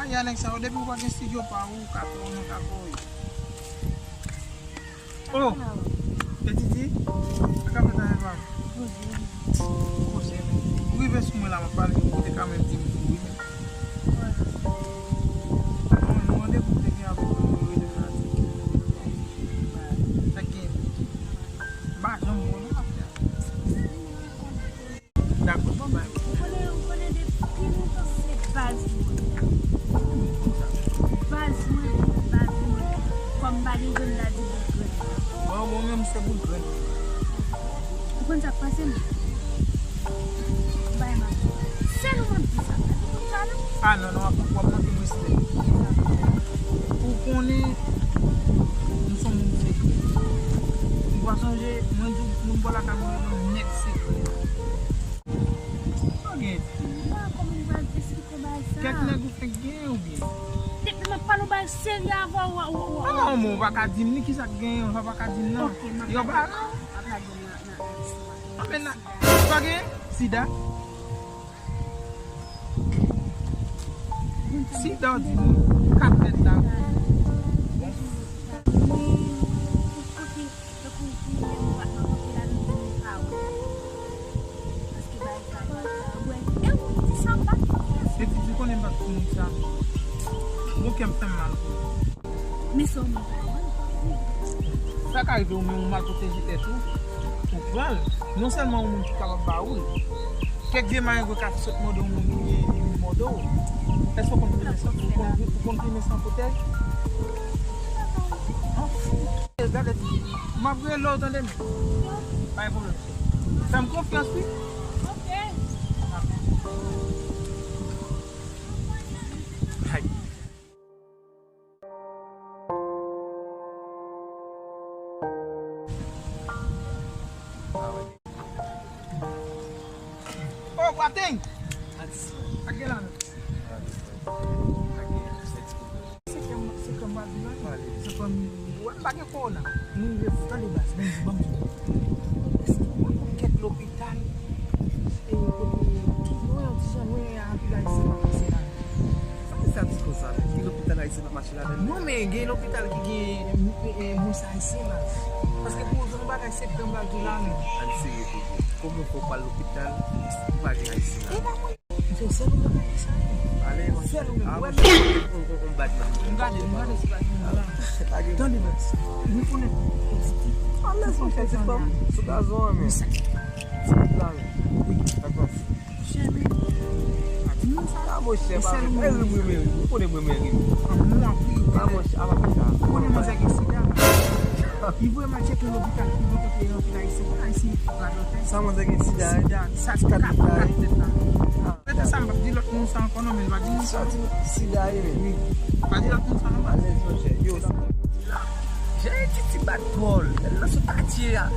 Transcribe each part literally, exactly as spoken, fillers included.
Ya nèg sa yo, depi ou pa gen estidyo pa ou, ou ka fè, ou nan ka fè. Oh! E Titi? Sa ka fèt avè pa m? Ou rive sou mwen la, m ap pale, ou te ka menm di m tou wi. Mwen, mwen randevou te gen avèk ou, mwen rele sa. Sa gen. M pa janm wè w nan afè a. Dakò, bye bye. Ou konnen, ou konnen depi lontan se baz mwen. Baz mwen, baz mwen. Kòm m pa gen grenn la di bout grenn. Bon, bon, menm se bout grenn. Ou konn sa k pase m? Bay m ap di. Sèl ou m ap di sa. Pa di moun sa non. Ah non, non, w ap, w ap manke m respè. Ou konnen, m se yon moun sekrè. Ou pa sonje, mwen di w, moun bò lakay mwen yo nèg sekrè. Sa w gen? M pa konn moun pral eksplike bagay sa. Kèk nèg ou fenk genyen oubyen? Depi m ap pale yon bagay serye avè w, w, w, w, Ah, men ou pa ka di m ni kisa k genyen, ou pa ka di m non. Ok, m ap lage, m ap lage nan, nan, nan istwa. Ah, men na, sa w gen? Sida? Sida w di m, kat mèt la. Bon. Ok. Tankou ou touye m, m pa, m ap antre la, nou di nou pa wè. Paske bagay sa yo ap sa wè. E ou di sa, m pa t konfyans. Epi di konnen m pa t moun sa. Bon, kè m fè m mal pou ou. Men sa w menm pa wè. Sa ka rive ou menm ou mal pwoteje tèt ou. Ou pran l. Non sèlman yon moun ki kapab ba ou l. Kèk vye malengre ka sot mande yon moun ki gen, li vin mande w. Èske w konn plimen san, ou konn, ou konn plimen san pwotèj? Anfou. Gade, m ap rele w tande men. Pa gen pwoblèm. Fè m konfyans wi. Ok. Ay. Oh, Bwateng! Ak gen la menm. Se ke m, se ke m pa di la. Se fanmi. Wè, m pa gen kowona. Mwen rive tande baz, mwen di, ban m di. Èske ou konn kèk lopital? E kote, lwen, yon ti jan lwen, anpil ayisyen pa pase la. Sa vle di sa di konsa, men ki lopital ayisyen pa mache ladan l? Non, men gen lopital ki gen, e, e, mwens ayisyen la. Paske pou yon bagay se gran bagay la, men. Al serye toujou. Kòman fè w pral lopital, ou pa gen ayisyen la? E pa mwen. Se sèl ou menm ki sa ye. Ale, sèl ou menm. Ah, wè, m gade, m gade si pa gen moun la. Tande, baz. Nou konnen. Alèz, monchè, ti fanm. Sou gazon an, men. Ti la, men. Wi. Dakò. Chè, men. A di moun sa. A, monchè, pa vle ri, ri, ri. Ou konnen mwen, mwen ri. An mwen ap ri. A, monchè, a, pa fè sa. Ou konnen manzè gen sida. Li voye m al tcheke lopital, li voye kote yon ayisyen, ayisyen radòtè. Sa manzè gen sida, wi. Sida, sa kat, kat tèt la. Rete sa, m p ap di lòt moun sa ankò non, men m pa di moun sa. Sa di sida, wi, men. Wi. Pa di lòt moun sa non. Alèz, monchè. Yo, sa. Jan Titi bat bòl. Nan sou katye a.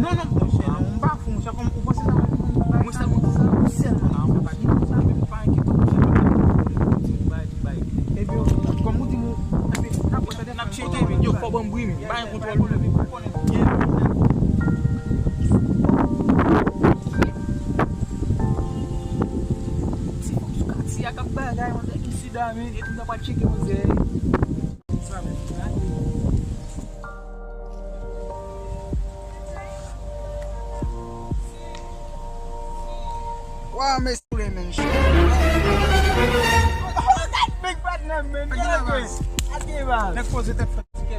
Non, non, monchè, non, m pa fou, monchè, kòm ou panse sa va vin yon bagay. Mwen sèlman di sa, ou sèlman. Ah, mwen pa di sa, men pa enkyete w, monchè, pa enkyete w, bay, bay. Ebyen, kòm ou di m, ebyen, n ap tcheke, men yo fò ban m bri, men pa gen kontwòl. Ti fanm sou katye a k ap bagay, manzè gen sida, men, epi n ap al tcheke manzè. Wow, Mister Raymond Show. Oh, that big partner, man. Nèg poze tèt fatigè.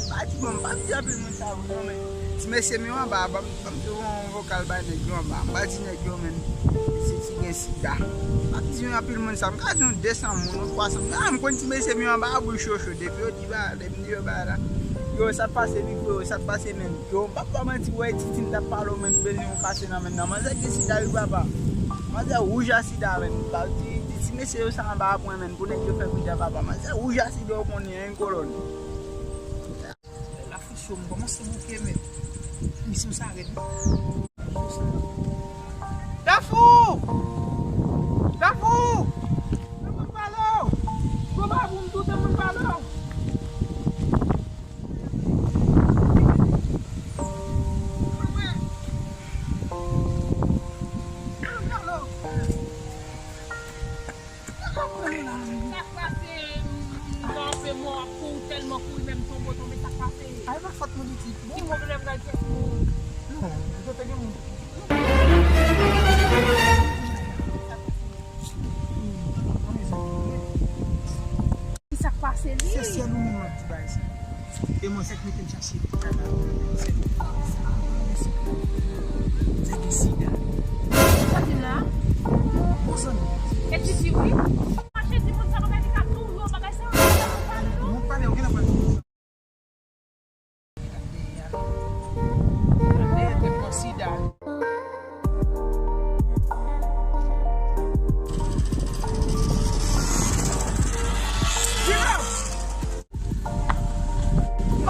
M pa di bon, m pa di anpil moun sa vre non, men ti mesye m yo anba, ban m, ban m di yon vokal bay nèg yo anba. M pa di nèg yo, men si ti gen sida. M pa di yon anpil moun sa, m ka di yon de san moun, yon twa san moun. A, m konn ti mesye m yo anba, bouch yo cho, depi yo di ba, depi m di yo ba la. Yo, sa t pase mikwo, yo, sa t pase menm. Yo, m p ap ba w manti, wè, Titi m t ap pale w, men m bezwen yon kase nan men nan. Manzè gen sida, wi, papa. Manzè wouj a sida, men. Sa vle di, di ti mesye yo sa anba a pwen, men, pou nèg yo fè bouda, papa. Manzè wouj a sida, w konnen, en kolòn. La fou cho, m kòmanse bouke, men. Misyon sa rèd. Dafou! Dafou! Tanpri pale w! Gwo babou m tou, tanpri pale w! Sa k pase, m kanpe mò ap kouri, tèlman kouri, menm tonbe, tonbe, sa k pase? Ay, pa fòt mwen, pitit. Bon, mwen vle pral fè pou... Non, yo te gen moun. Ki sa k pase li? Se sèl ou menm m ap di bagay sa. E manzè k mete m chache ti kaka. Sèl ou. Manzè gen sida. Sa di la? Bon zanmi. E Titi wi. Mache di moun sa bagay li ka tou yo bagay sa. Moun pale, ou gen nan pale.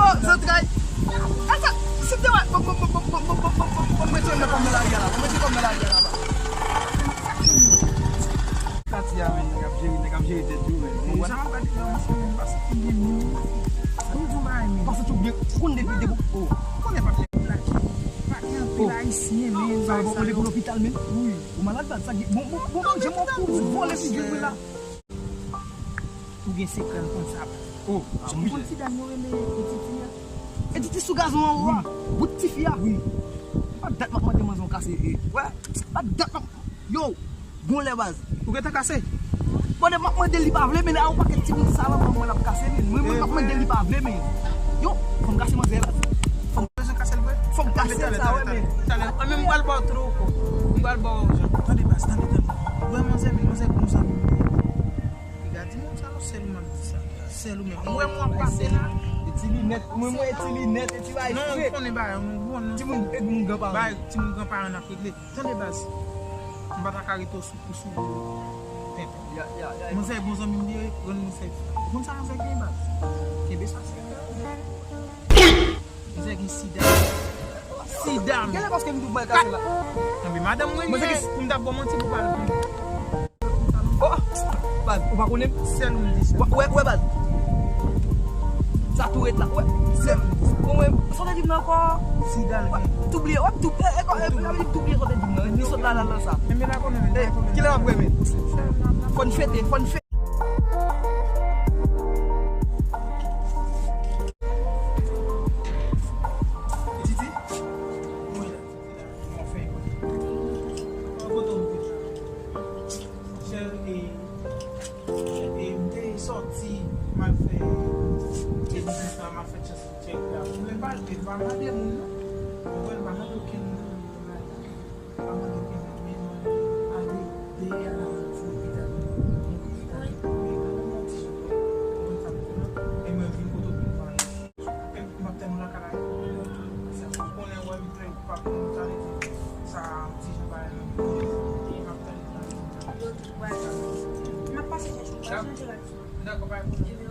Oh, zantray. Asa, si te wè, bon, bon, bon, bon, mete nan kòm nan lari a la, mete kòm nan lari a la. Kati a, men, nèg ap jere, nèg ap jere tèt yo, men. Ou wè? Sa m ap gade la, monchè, men, pase konbyen moun. Pou m di w bagay, men. Pase tout byen, ou konn depi, depi, oh. Ou konnen pa gen black. Pa gen anpil ayisyen, men. Sa yo poko pou lopital, men. Wi. Ou malad, baz, sa gen, bon, bon, bon, manje, mwen kou, vole figi w la. Ou gen sekrè, m konn sa. Oh, a, m konn ti dam yo rele Etiti a. Etiti sou gazon an, wa. Bout tifi a. Wi. Pa dat m ap mande manzè yon kase, e. Wè, pa dat m ap, yo, gon lè baz. Ou gentan kase? Bon, lè m ap mande li pa vle, men a yon pakèt timoun sa la, mwen, mwen l ap kase, men. Mwen, mwen, m ap mande li pa vle, men. Yo, fò m kase manzè baz. Fò m bezwen kase l vre? Fò m kase l sa, wè, men. Talè, talè. Mwen menm, m pral ba w twouko. M pral ba w jan. Tande baz, tande, tande. Wè, manzè, men manzè, gon zanmi. Piga di moun sa, non, sèl ou m ap di sa. Sèl ou menm. Ou wè mwen ap pase la. E ti linèt, mwen, mwen, e ti linèt, e ti bagay fre. Non, ou konnen bagay, nou bon, non. Timoun, e moun granparan. Bagay, timoun granparan n ap regle. Tande baz. M pa ta ka rete w sou, ou sou tenten. Ya, ya, ya. Manzè bon zanmi m li ye, rann manzè. Moun sa manzè gen baz. Kenbe sa, se. Manzè gen sida. Sida, men. Genlè paske m tou pral kase la. Nan men madanm mwen gen, pou m ta ba w manti pou pale. Oh, baz, ou pa konnen m? Sèl ou m di sa. Wè, wè, wè, baz. Sa tou ret la, wè. Sèl ou m di sa. Bon, wè, sa w te di m nan ankò? Sida l gen. Tou bliye, wè, m tou, e, e, e, e, tou bliye sa w te di m nan. Li sot la, la, la, sa. Men, men la konnen, men. E, kilè w ap renmen? Fò n fete, fò n fete. Titi? Wi, la, Titi, la. Mwen fè yon. Mwen kote w vin la. Chè, e, e, m te sòti, m al fè, e, biznis la, m al fè chans tchèk la. Mwen pa, m pa mande moun, non. Mwen pa mande okenn moun. Sa ti jan bagay la. E m ap tande sa. Yo tout bagay. M ap pase chèche ou, pa chanje rad sou mwen. Dakò, pa gen pwoblèm.